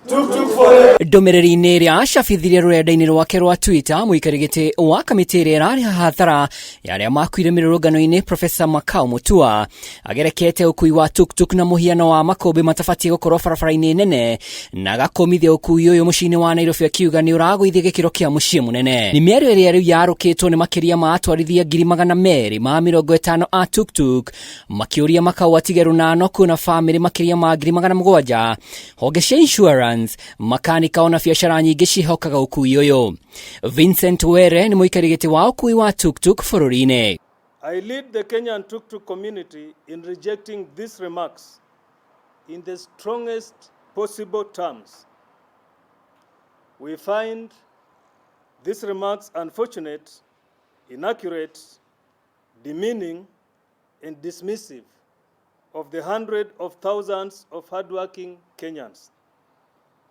Ndũmĩrĩri-inĩ ĩrĩa acabithirie rũrenda-inĩ rwake rwa Twitter, mũikari gĩtĩ wa kamĩtĩ ĩrĩa ĩrarĩha hathara ya arĩa makuire mĩrũrũngano-inĩ, Profesa Makau Mutua, agerekete ũkui wa tuktuk na mũhiano wa makũmbĩ matabatiĩ gũkorwo barabara-inĩ nene, na agakũmithia ũkui ũyũ mũciĩ-inĩ wa Nairobi, akiuga nĩ ũragũithia gĩkĩro kĩa mũciĩ mũnene. Nĩ mĩario ĩrĩa rĩu yarũkĩtwo nĩ makĩria ma atwarithia 250,000 a tuktuk, makĩũria Makau atige rũnano kuona bamĩrĩ makĩria ma 700,000, honge cia insurance, makanika, ona biacara nyingĩ ciĩhokaga ũkui ũyũ. Vincent Were nĩ mũikari gĩtĩ wa ũkui wa tuktuk bũrũri-inĩ. I lead the Kenyan tuk-tuk community in rejecting these remarks in the strongest possible terms. We find these remarks unfortunate, inaccurate, demeaning, and dismissive of the hundreds of thousands of hardworking Kenyans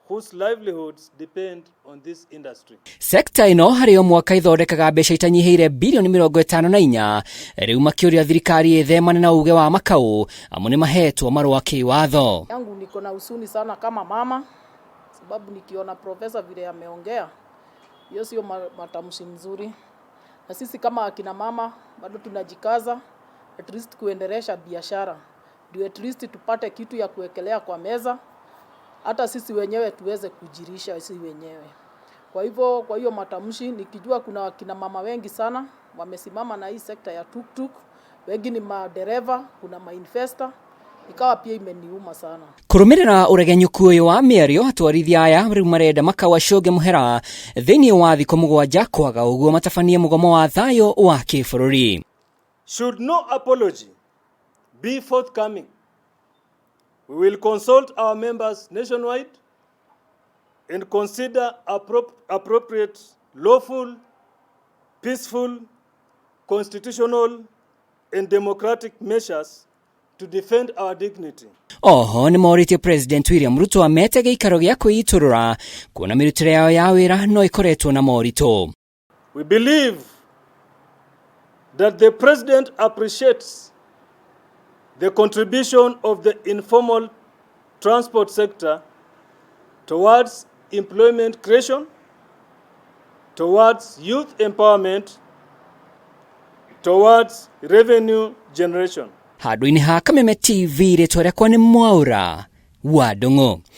whose livelihoods depend on this industry. Sekta ĩno harĩ o mwaka ithondekaga mbeca itanyihĩire bilioni 54. Rĩu makĩũria thirikari ĩthemane na uge wa Makau, amu nĩ mahetwo marũa kĩwatho. Yangu niko na huzuni sana kama mama, sababu nikiona profesa vile ameongea, hiyo sio matamshi mzuri, na sisi kama akina mama bado tunajikaza at least kuendelesha biashara, ndio at least tupate kitu ya kuwekelea kwa meza, hata sisi wenyewe tuweze kujilisha sisi wenyewe. Kwa hivyo, kwa hiyo matamshi, nikijua kuna akina mama wengi sana wamesimama na hii sekta ya tuktuk, wengi ni madereva, kuna mainvestor, ikawa pia imeniuma sana. Kũrũmĩrĩra ũregenyũku ũyũ wa mĩario, atwarithia aya rĩu marenda Makau acũnge mũhera thĩinĩ wa thikũ 7, kwaga ũguo matabanie mũgomo wa thayũ wa kĩbũrũri. Should no apology be forthcoming, we will consult our members nationwide and consider appropriate, lawful, peaceful, constitutional, and democratic measures to defend our dignity. Oho nĩ morĩtie President William Ruto amete gĩikaro gĩa kwĩitũrũra, kuona mĩrutĩre yao ya wĩra no ĩkoretwo na moritũ. We believe that the President appreciates the contribution of the informal transport sector towards employment creation, towards youth empowerment, towards revenue generation. Handũ-inĩ ha Kameme TV, rĩtwa rĩakwa nĩ Mwaũra wa Ndũng'ũ.